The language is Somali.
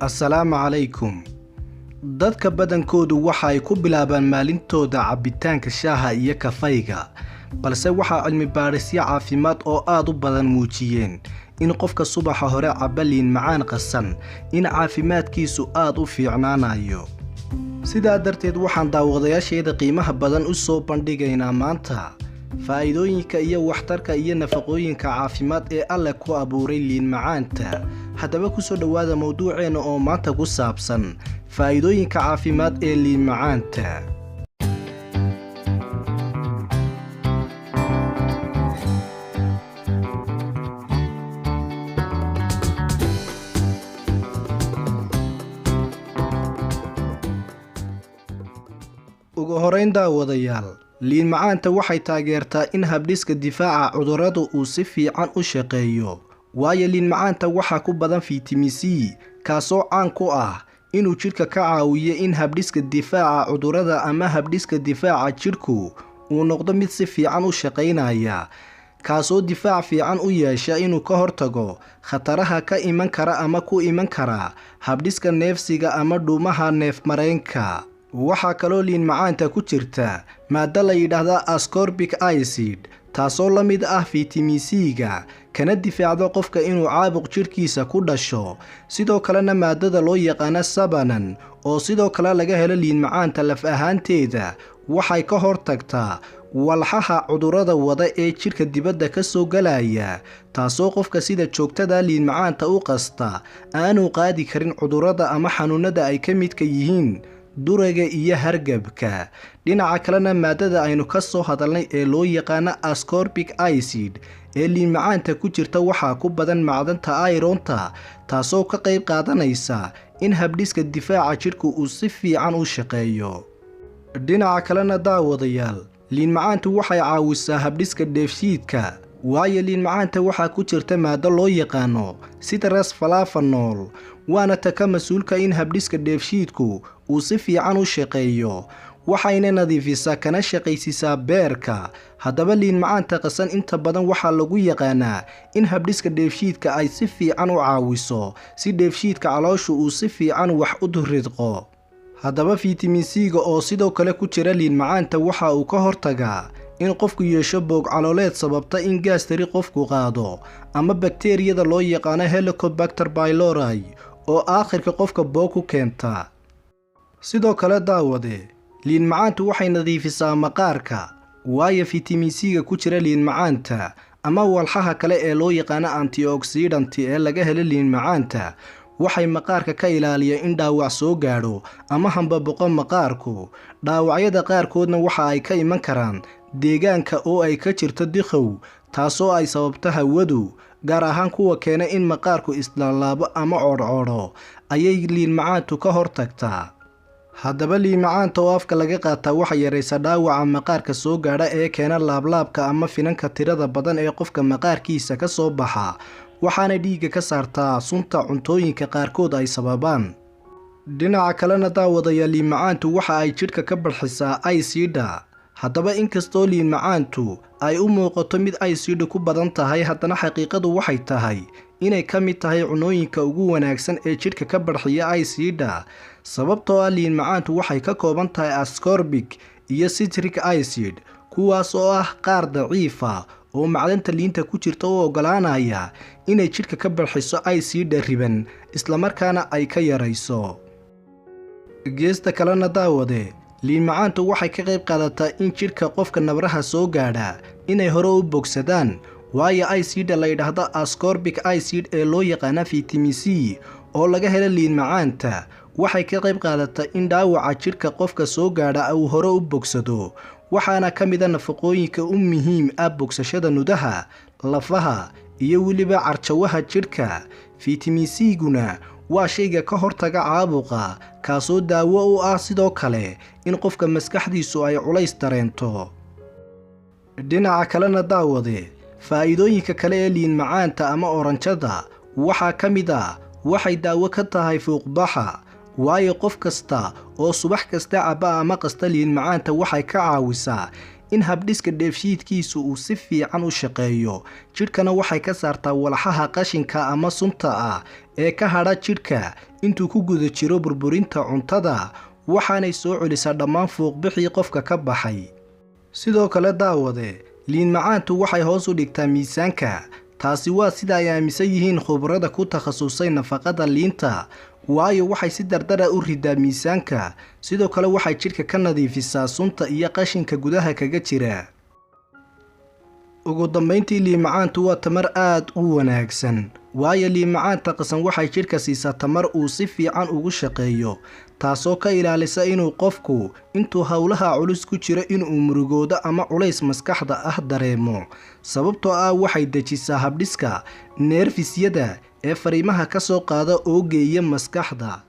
Assalaamu calaykum. Dadka badankoodu waxa ay ku bilaabaan maalintooda cabbitaanka shaaha iyo kafayga, balse waxaa cilmi baadhisyo caafimaad oo aad u badan muujiyeen in qofka subaxa hore cabba liin macaan qasan in caafimaadkiisu aad u fiicnaanayo. Sidaa darteed waxaan daawadayaasheeda qiimaha badan u soo bandhigaynaa maanta faa'iidooyinka iyo waxtarka iyo nafaqooyinka caafimaad ee Alle ku abuuray liin macaanta. Haddaba ku soo dhowaada mowduuceena oo maanta ku saabsan faa'iidooyinka caafimaad ee liin macaanta. Ugu horeyn daawadayaal, liin macaanta waxay taageertaa in habdhiska difaaca cudurradu uu si fiican u shaqeeyo, waayo liin macaanta waxaa ku badan fitamiin C, kaasoo caan ku ah inuu jidhka ka caawiyo in habdhiska difaaca cudurrada ama habdhiska difaaca jidhku uu noqdo mid si fiican u shaqaynaya, kaasoo difaac fiican u yeesha inuu ka hortago khataraha ka iman kara ama ku iman kara habdhiska neefsiga ama dhuumaha neefmareenka. Waxaa kaloo liin macaanta ku jirta maaddo la yidhaahda ascorbic acid, taasoo la mid ah fitamiin C-ga, kana difaacdo qofka inuu caabuq jidhkiisa ku dhasho. Sidoo kalena maadada loo yaqaano sabanan, oo sidoo kale laga helo liin macaanta laf ahaanteeda, waxay ka hortagtaa walxaha cudurrada wada ee jidhka dibadda ka soo galaya, taasoo qofka sida joogtada liin macaanta u qasta aanu qaadi karin cudurrada ama xanuunada ay ka midka yihiin duraga iyo hargabka. Dhinaca kalena maadada aynu ka soo hadalnay ee loo yaqaano ascorbic acid ee liin macaanta ku jirta waxaa ku badan macdanta ironta, taasoo ka qayb qaadanaysa in habdhiska difaaca jidhku uu si fiican u shaqeeyo. Dhinaca kalena daawadayaal, liin macaantu waxay caawisaa habdhiska dheefshiidka, waayo liin macaanta waxaa ku jirta maaddo loo yaqaano citrus flavanol, waana ta ka mas-uulka in habdhiska dheefshiidku uu si fiican u shaqeeyo, waxayna nadiifisaa kana shaqaysiisaa beerka. Haddaba liin macaanta qasan inta badan waxaa lagu yaqaanaa in habdhiska dheefshiidka ay si fiican u caawiso si dheefshiidka calooshu uu si fiican wax u ridqo. Haddaba fitamiin C-ga oo sidoo kale ku jira liin macaanta waxa uu ka hortagaa in qofku yeesho boog calooleed sababta in gaastari qofku qaado ama bakteeriyada loo yaqaano Helicobacter pylori oo aakhirka qofka boog ku keenta. Sidoo kale daawade, liin macaantu waxay nadiifisaa maqaarka, waayo fitamiin C-ga ku jira liin macaanta ama walxaha kale ee loo yaqaano antioxidant ee laga helo liin macaanta waxay maqaarka ka ilaaliyaan in dhaawac soo gaadho ama hambaboqo maqaarku. Dhaawacyada qaarkoodna waxa ay ka iman karaan deegaanka oo ay ka jirto dikhow, taasoo ay sababto hawadu, gaar ahaan kuwa keena in maqaarku islaalaabo ama codhcodho ayay liin macaantu ka hortagtaa. Haddaba liin macaanta oo afka laga qaataa waxay yaraysaa dhaawaca maqaarka soo gaadha ee keena laablaabka ama finanka tirada badan ee qofka maqaarkiisa ka soo baxa, waxaana dhiigga ka saartaa sunta cuntooyinka qaarkood ay sababaan. Dhinaca kalena daawadayaal, liin macaantu waxa ay jidhka ka barxisaa aysiidha. Haddaba inkastoo liin macaantu ay u muuqato mid aysiidhu ku badan tahay, haddana xaqiiqadu waxay tahay inay ka mid tahay cunooyinka ugu wanaagsan ee jidhka ka barxiya aysiidha, sababtoo ah liin macaantu waxay ka kooban tahay ascorbic iyo citric acid, kuwaas oo ah qaar daciifa oo macdanta liinta ku jirta u oggolaanaya inay jidhka ka barxiso aysiidha riban, islamarkaana ay ka yarayso. Geesta kalena daawade, liin macaantu waxay ka qayb qaadataa in jidhka qofka nabraha soo gaadha inay hore u bogsadaan, waayo aysiidha la yidhaahdo ascorbic acid ee loo yaqaana fitamiin C oo laga helo liin macaanta waxay ka qayb qaadataa in dhaawaca jidhka qofka soo gaadha uu hore u bogsado, waxaana ka mid a nafaqooyinka u muhiim ah bogsashada nudaha, lafaha iyo weliba carjawaha jidhka. Fitamiin C-guna waa shayga ka hortaga caabuqa, kaasoo daawo u ah sidoo kale in qofka maskaxdiisu ay culays dareento. Dhinaca kalena daawade, faa'iidooyinka kale ee liin macaanta ama oranjada waxaa ka mid ah waxay daawo ka tahay fuuqbaxa, waayo qof kasta oo subax kasta cabba ama qasta liin macaanta waxay ka caawisaa in habdhiska dheefshiidkiisu uu si fiican u shaqeeyo. Jidhkana waxay ka saartaa walxaha qashinka ama sunta ah ee ka hadha jidhka intuu ku guda jiro burburinta cuntada, waxaanay soo celisaa dhammaan fuuqbixii qofka ka baxay. Sidoo kale daawade, liin macaantu waxay hoos u dhigtaa miisaanka. Taasi waa sida ay aaminsan yihiin khubarada ku takhasusay nafaqada liinta, waayo waxay si dardara u ridaa miisaanka. Sidoo kale waxay jidhka ka nadiifisaa sunta iyo qashinka gudaha kaga jira. Ugu dambeyntii, liin macaantu waa tamar aad u wanaagsan, waayo liin macaanta qasan waxay jidhka siisaa tamar uu si fiican ugu shaqeeyo, taasoo ka ilaalisa inuu qofku intuu howlaha culus ku jiro inuu murugoodo ama culays maskaxda ah dareemo, sababtoo ah waxay dejisaa habdhiska neerfisyada ee fariimaha ka soo qaada oo geeya maskaxda.